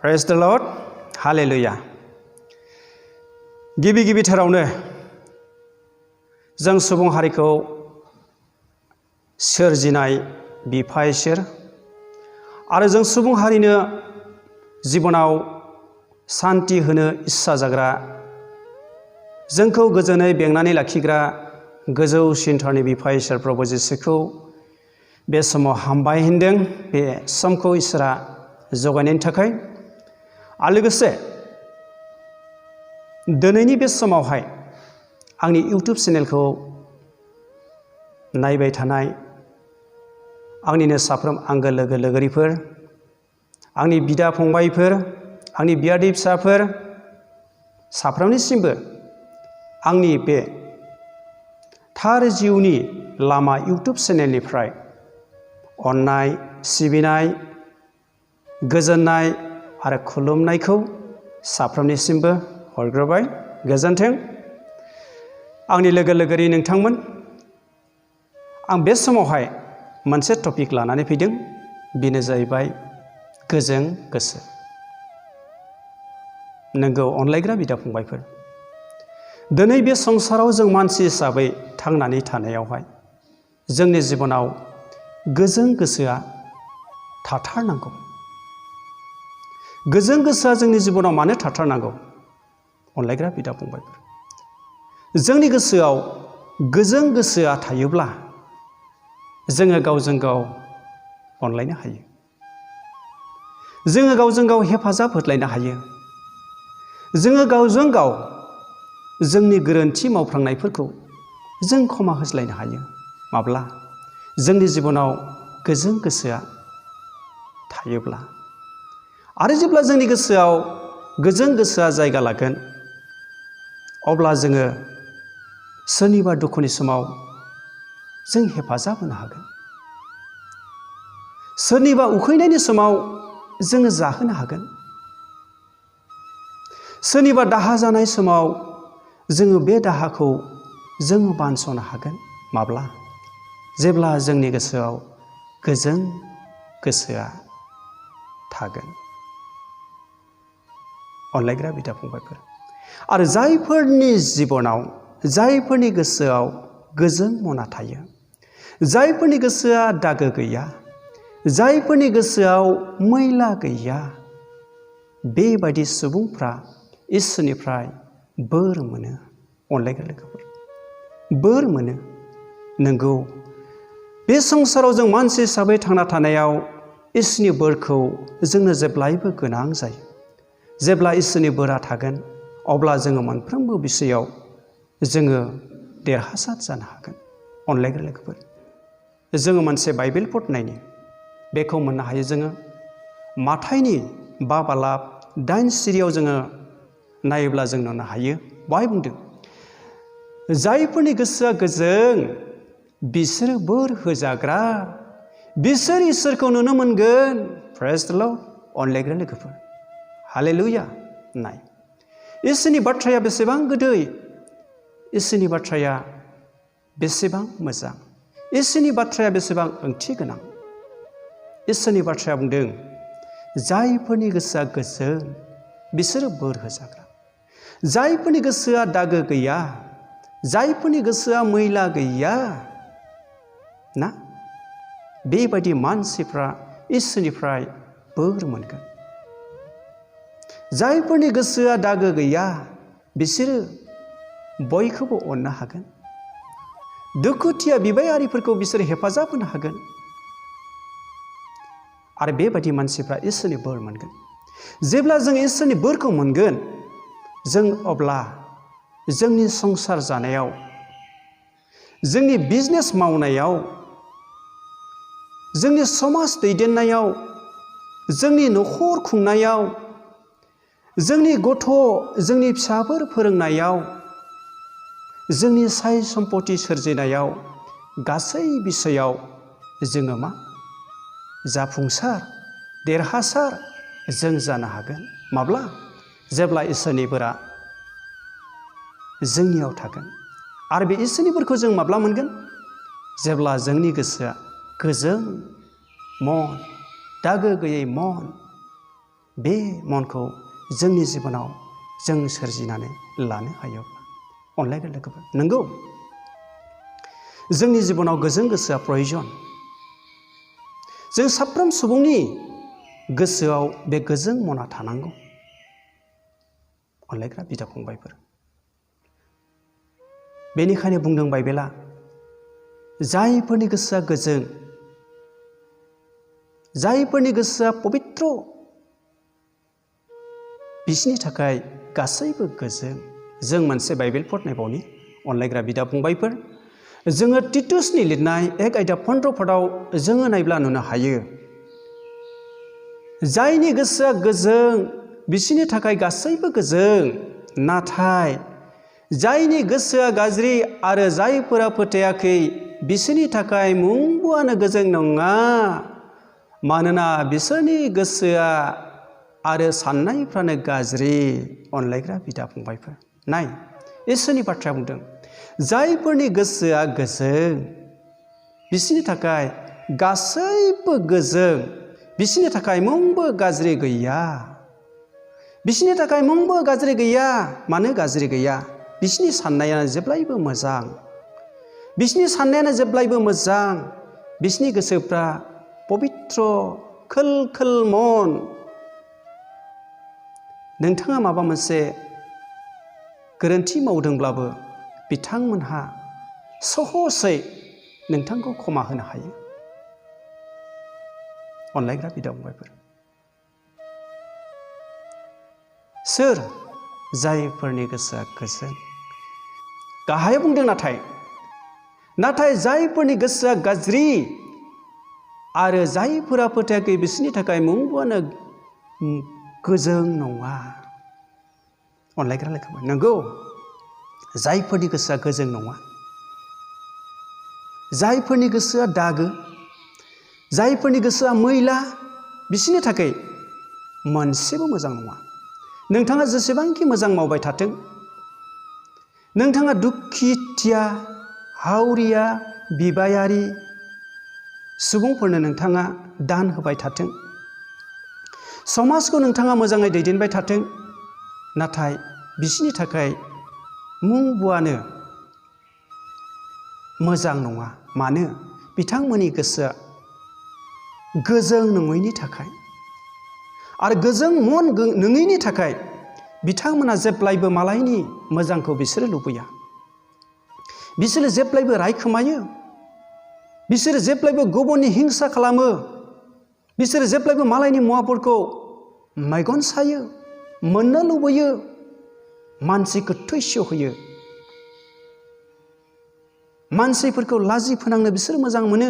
Praise the Lord. Hallelujah. गिबि थारावनो जों सुबुं हारिखौ सोरजिनाय बिफा इसोर आरो जों सुबुं हारिनो जिबनाव शान्ति होनो इस्सा जाग्रा जोंखौ गोजोनै बेंनानै लाखिग्रा गोजौसिन थारनि बिफा इसोर प्रभु जिसुखौ बे समाव हामबाय होनदों। बे समखौ इसोरा जगायनायनि थाखाय आरो लोगोसे दिनैनि बे समावहाय आंनि इउटुब चेनेलखौ नायबाय थानाय आंनिनो साफ्रोम आंगो लोगो लोगोरिफोर, आंनि बिदा फंबायफोर, आंनि बियादै फिसाफोर साफ्रोमनिसिमबो आंनि बे थार जिउनि लामा इउटुब चेनेलनिफ्राय अननाय, सिबिनाय, गोजोननाय आरो खुलुमनायखौ साफ्रोमनिसिमबो हरग्रोबाय। गोजोन्थों आंनि लोगो लोगोरि नोंथांमोन। आं बे समावहाय मोनसे टपिक लानानै फैदों, बेनो जाहैबाय गोजों गोसो। नोंगौ अनलायग्रा बिदा फंबायफोर, दिनै बे संसाराव जों मानसि हिसाबै थांनानै थानायावहाय जोंनि जिबनाव गोजों गोसोआ थाथारनांगौ। गोजों गोसोआ जोंनि जिबनाव मानो थाथारनांगौ? अनलायग्रा बिदा फंबायफोर, जोंनि गोसोआव गोजों गोसोआ थायोब्ला जोङो गावजों गाव अनलायनो हायो, जोङो गावजों गाव हेफाजाब होलायनो हायो, जोङो गावजों गाव जोंनि गोरोन्थि मावफ्लांनायफोरखौ जों क्षमा होज्लायनो हायो। माब्ला? जोंनि जिबनाव गोजों गोसोआ थायोब्ला। आरो जेब्ला जोंनि गोसोआव गोजों गोसोआ जायगा लागोन, अब्ला जोङो सोरनिबा दुखुनि समाव जों हेफाजाब होनो हागोन, सोरनिबा उखैनायनि समाव जोङो जाहोनो हागोन, सोरनिबा दाहा जानाय समाव जोङो बे दाहाखौ जोङो बानस'नो हागोन। माब्ला? जेब्ला जोंनि गोसोआव गोजों गोसोआ थागोन। अनलायग्रा बिदा फंबायफोर, आरो जायफोरनि जिबनाव, जायफोरनि गोसोआव गोजों मना थायो, जायफोरनि गोसोआ दागो गैया, जायफोरनि गोसोआव मैला गैया, बेबायदि सुबुंफ्रा इसोरनिफ्राय बोर मोनो। अनलायग्रा लोगोफोर, बोर मोनो। नंगौ, बे संसाराव जों मानसि हिसाबै थांना थानायाव इसोरनि बोरखौ जोंनो जेब्लायबो गोनां जायो। जेब्ला इसोरनि बोरा थागोन, अब्ला जोङो मोनफ्रोमबो बिषयाव जोङो देरहासार जानो हागोन। अनलायग्रा लोगोफोर, जोङो मोनसे बाइबेल पद नायनि, बेखौ मोननो हायो जोङो माथाइनि 5:8 सिरियाव जोङो नायोब्ला जों नुनो हायो। बाहाय बुंदों, जायफोरनि गोसोआ गोजों बिसोरो बोर होजाग्रा, बिसोर इसोरखौ नुनो मोनगोन। प्रेज द लर्ड। अनलायग्रा लोगोफोर, हालेलुया। नाय, इसोरनि बाथ्राया बेसेबां गोदै, इसोरनि बाथ्राया बेसेबां मोजां, इसोरनि बाथ्राया बेसेबां ओंथि गोनां। इसोरनि बाथ्राया बुंदों, जायफोरनि गोसोआ गोजों बिसोरो बोर होजाग्रा, जायफोरनि गोसोआ दागो गैया, जायफोरनि गोसोआ मैला गैया ना, बेबायदि मानसिफ्रा इसोरनिफ्राय बोर मोनगोन। जायफोरनि गोसोआ दागो गैया, बिसोरो बयखौबो अननो हागोन, दुखुथिया बिबायारिफोरखौ बिसोर हेफाजाब होनो हागोन, आरो बेबायदि मानसिफ्रा इसोरनि बोर मोनगोन। जेब्ला जों इसोरनि बोरखौ मोनगोन, जों अब्ला जोंनि संसार जानायाव, जोंनि बिजनेस मावनायाव, जोंनि समाज दैदेननायाव, जोंनि न'खर खुंनायाव, जोंनि गथ', जोंनि फिसाफोर फोरोंनायाव, जोंनि साय सम्पति सोरजिनायाव, गासै बिषयाव जोङो मा? जाफुंसार, देरहासार जों जानो हागोन। माब्ला? जेब्ला इसोरनि बोरा जोंनियाव थागोन। आरो बे इसोरनि बोरखौ जों माब्ला मोनगोन? जेब्ला जोंनि गोसोआ गोजों मन, दागो गैयै मन, बे मनखौ जोंनि जिबनाव जों सोरजिनानै लानो हायोब्ला अनलायग्रा लोगोफोर नंगौ जोंनि जिबनाव गोजोन गोसोआ प्रयजन जों साफ्रोम सुबुंनि गोसोआव बे गोजों मना थानांगौ अनलायग्रा बिदा फंबायफोर बेनिखायनो बुंदों बाइबेला जायफोरनि गोसोआ गोजों जायफोरनि गोसोआ पबित्र बिसोरनि थाखाय गासैबो गोजों जों मोनसे बाइबेल फरायनायबावनि अनलायग्रा बिदा फंबायफोर जोङो तितुसनि लिरनाय 1 आयदा 15 पदआव जोङो नायब्ला नुनो हायो जायनि गोसोआ गोजों बिसोरनि थाखाय गासैबो गोजों नाथाय जायनि गोसोआ गाज्रि आरो जायफोरा फोथायाखै बिसोरनि थाखाय मुंबुआनो गोजों नङा मानोना बिसोरनि गोसोआ आरो साननायफ्रानो गाज्रि अनलायग्रा बिदा फंबायफोर नाय इसोरनि बाथ्राया बुंदों जायफोरनि गोसोआ गोजों बिसोरनि थाखाय गासैबो गोजों बिसोरनि थाखाय मुंबो गाज्रि गैया बिसोरनि थाखाय मुंबो गाज्रि गैया मानो गाज्रि गैया बिसोरनि साननायानो जेब्लायबो मोजां बिसोरनि साननायानो जेब्लायबो मोजां बिसोरनि गोसोफ्रा पबित्र खोल खोल मन नोंथाङा माबा मोनसे गोरोन्थि मावदोंब्लाबो बिथांमोनहा सहसै नोंथांखौ क्षमा होनो हायो अनलायग्रा बिदा फंबायफोर सोर जायफोरनि गोसोआ गोजों गाहायाव बुंदों नाथाय जायफोरनि गोसोआ गाज्रि आरो जायफोरा फोथायाखै बिसोरनि थाखाय मुंबुआनो गोजों नङा अनलायग्रा लोगोफोर नंगौ जायफोरनि गोसोआ गोजों नङा जायफोरनि गोसोआ दागो जायफोरनि गोसोआ मैला बिसोरनि थाखाय मोनसेबो मोजां नङा नोंथाङा जेसेबांखि मोजां मावबाय थाथों नोंथाङा दुखिथिया हावरिया बिबायारि सुबुंफोरनो नोंथाङा दान होबाय थाथों समाजखौ नोंथाङा मोजाङै दैदेनबाय थाथों नाथाय बिसोरनि थाखाय मुंबुआनो मोजां नङा मानो बिथांमोननि गोसोआ गोजों नङैनि थाखाय आरो गोजों मन नङैनि थाखाय बिथांमोना जेब्लायबो मालायनि मोजांखौ बिसोरो लुबैया बिसोरो जेब्लायबो रायखोमायो बिसोरो जेब्लायबो गुबुननि हिंसा खालामो बिसोरो जेब्लायबो मालायनि मुवाफोरखौ मेगन सायो मोननो लुबैयो मानसिखौ थैस' होयो मानसिफोरखौ लाजि फोनांनो बिसोर मोजां मोनो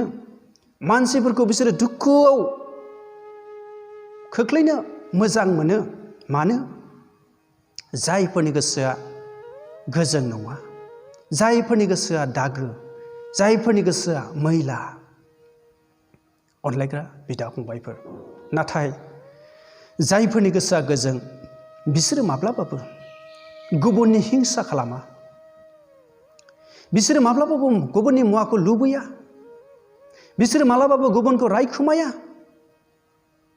मानसिफोरखौ बिसोरो दुखुआव खोख्लैनो मोजां मोनो मानो जायफोरनि गोसोआ गोजों नङा जायफोरनि गोसोआ दागो जायफोरनि गोसोआ मैला अनलायग्रा बिदा फंबायफोर नाथाय जायफोरनि गोसोआ गोजों बिसोरो माब्लाबाबो गुबुननि हिंसा खालामा बिसोरो माब्लाबाबो गुबुननि मुवाखौ लुबैया बिसोरो माब्लाबाबो गुबुनखौ रायखुमाया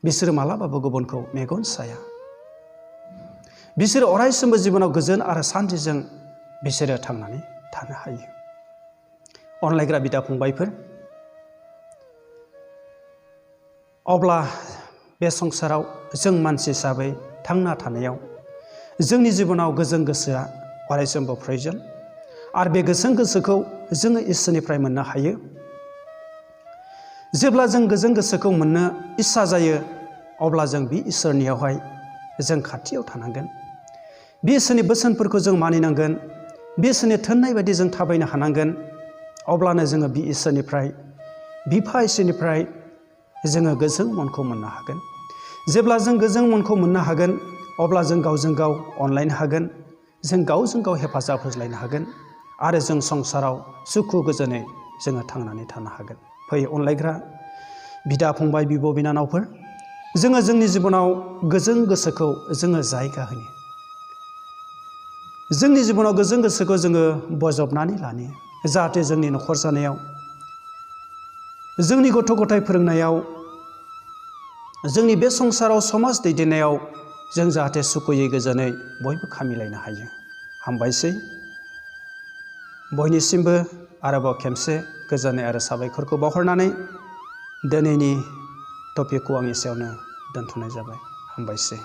बिसोरो माब्लाबाबो गुबुनखौ मेगन साया बिसोरो अरायसमबो जिबनाव गोजोन आरो सान्थिजों बिसोरो थांनानै थानो हायो अनलायग्रा बिदा फंबायफोर अब्ला बे संसाराव जों मानसि हिसाबै थांना थानायाव जोंनि जिबनाव गोजों गोसोआ अरायसमबो प्रयजन आरो बे गोजों गोसोखौ जोङो इसोरनिफ्राय मोननो हायो जेब्ला जों गोजों गोसोखौ मोननो इस्सा जायो अब्ला जों बे इसोरनियावहाय जों खाथियाव थानांगोन बे इसोरनि बोसोनफोरखौ जों मानिनांगोन बे इसोरनि थोननाय बायदि जों थाबायनो हानांगोन अब्लानो जोङो बे इसोरनिफ्राय बिफा इसोरनिफ्राय जोङो गोजों मनखौ मोननो हागोन जेब्ला जों गोजों मनखौ मोननो हागोन अब्ला जों गावजों गाव अनलायनो हागोन जों गावजों गाव हेफाजाब होज्लायनो हागोन आरो जों संसाराव सुखु गोजोनै जोङो थांनानै थानो हागोन फै अनलायग्रा बिदा फंबाय बिब' बिनानावफोर जोङो जोंनि जिबनाव गोजों गोसोखौ जोङो जायगा होनो जोंनि जिबनाव गोजों गोसोखौ जोङो बजबनानै लानो जाहाथे जोंनि न'खर जानायाव जोंनि गथ' गथाय फोरोंनायाव जोंनि बे संसाराव समाज दैदेननायाव जों जाहाथे सुखुयै गोजोनै बयबो खामिलायनो हायो। हामबायसै। बयनिसिमबो आरोबाव खेबसे गोजोननाय आरो साबायखरखौ बावहरनानै दिनैनि टपिकखौ आं एसेयावनो दोनथ'नाय जाबाय। हामबायसै।